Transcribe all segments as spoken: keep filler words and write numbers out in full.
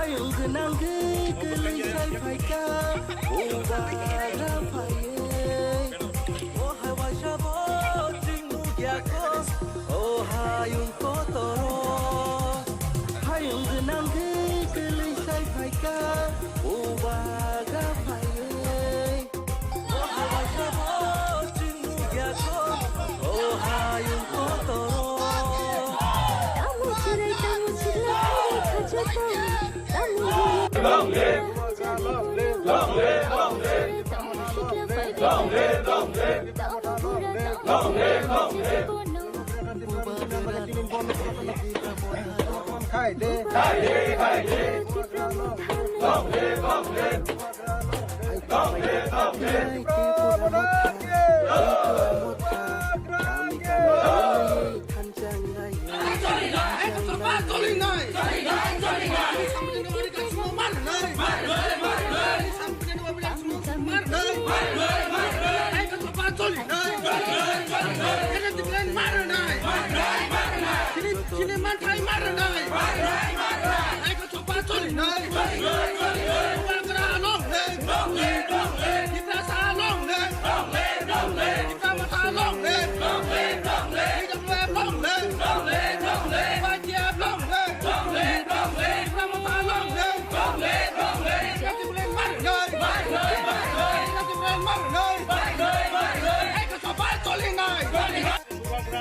Hayung gwnang gwi kwlwi sai phaikha, bubagra phaiwi. O hai waisa bo chwng nukya kho, o hayung kotoro. Hayung gwnang gwi kwlwi sai phaikha, bubagra phaiwi. Bubagra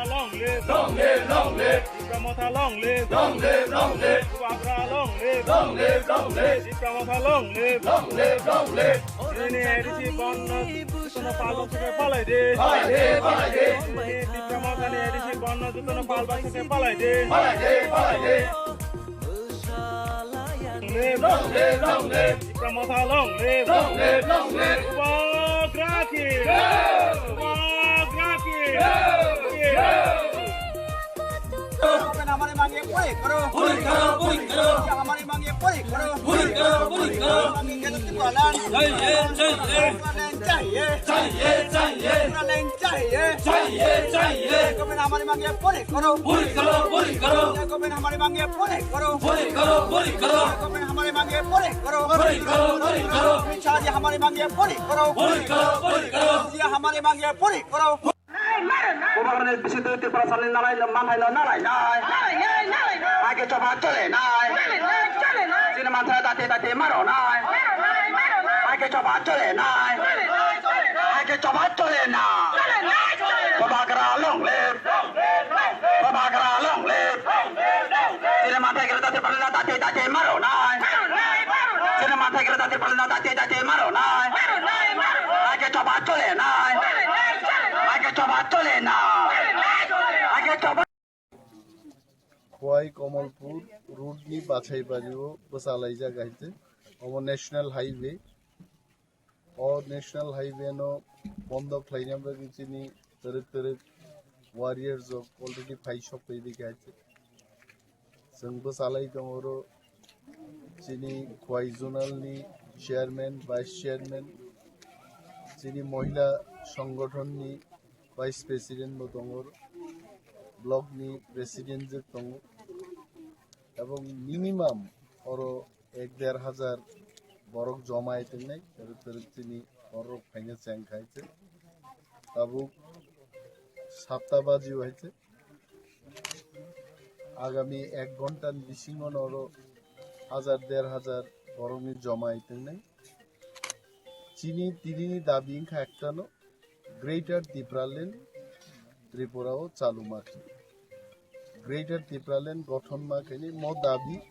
long live! Long live, long live! Tipra Motha long live! Long live, long live! Bubagra long live! Long live, long live! Tipra Motha long live! Long live, long live! Nini A D C ban no jotono pal bak sake palai di. Palai di, palai di. Nini Tipra Motha ni A D C ban no jotono pal bak sake palai di. Palai di, palai di. Long live, long live. Tipra Motha long live. Long live, long live. Bubagra ki. Jai. Bubagra ki. Jai. Jai. Government hamari mangi puri karo. Puri karo, puri karo. Hamari mangi puri karo. Puri karo, puri karo. Mangi karo tu balan. Chahiye, chahiye. Chahiye, chahiye. Pura line chahiye. Chahiye, chahiye. Government hamari mangi puri karo. Puri karo, puri karo. Government hamari mangi puri karo. Puri karo, puri karo. Government hamari mangi puri karo. Puri karo, puri karo. Amit Shah ji hamari mangi puri karo. Puri karo, puri karo. Ji hamari mangi puri karo. Bubagrani bisingtwi Tiprasani nalai manthai no nalai nai. Nalai nai, nalai nai. Hai khe choba chole nai. Chole nai, chole nai. Chini manthai dati dati maro nai. Maro nai, maro nai. Hai khe choba chole nai. Chole nai, chole nai. Hai khe choba chole nai. Chole nai, chole nai. Bubagra long live. Long live, long live. Bubagra long live. Long live, long live. Chini manthai khe dati palna dati dati maro nai. Maro nai, maro nai. Chini manthai khe dati palna dati dati maro nai. Maro nai, maro nai. Hai khe choba chole nai. Chole nai, chole nai. Hai khe choba chole nai. Chole nai, chole nai. Hai khe choba Khowai Kamalpur road ni bachai bari o bwsa laijak hai se. Omo national highway. O national highway no bondo khlaina bagwi chini twrwk twrwk warriors rok already phai sok phai bikha hai se. Chwng bwsa lai tongo oro chini Khowai zonal ni chairman, vice chairman, chini mohila songgothon ni vice president bo tongo, block ni president je tongo, ebong minimum oro ek der hajar borok joma hai tongnai, twrwk twrwk chini borok phaina cheng khai se. Tabuk Sapta baji waise. Agami ek ghonta ni bisingo noro hajar der hajar borokni joma itongnai. Chini tinini dabi wngkha ektano, Greater Tipraland Tripura o chalu ma khe. Greater Tipraland gothon ma khe ni mo dabi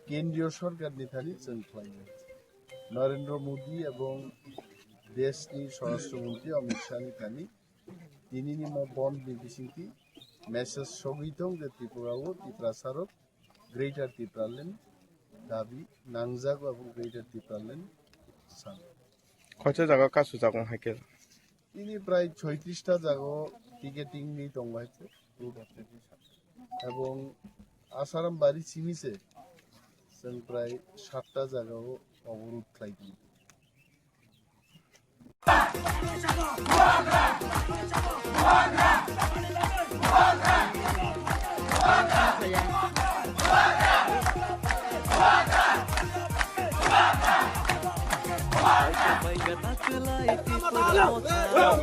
kendriyo sorkar ni thani chwng khlai. Narendra Modi ebong deshni Swarashtra Mantri Amit Shah ni thani tinini mo bond ni bisingtwi message sogwi tong je Tripura o Tiprasa rok Greater Tipraland dabi nangjago ebong Greater Tipraland san. Koita jaga kasu jago hai khe? Tini prai choitrista jago ticketing ni tong bai khe. Ebong Asaram bari simi se chwng prai satta jaga o oborud khlai di.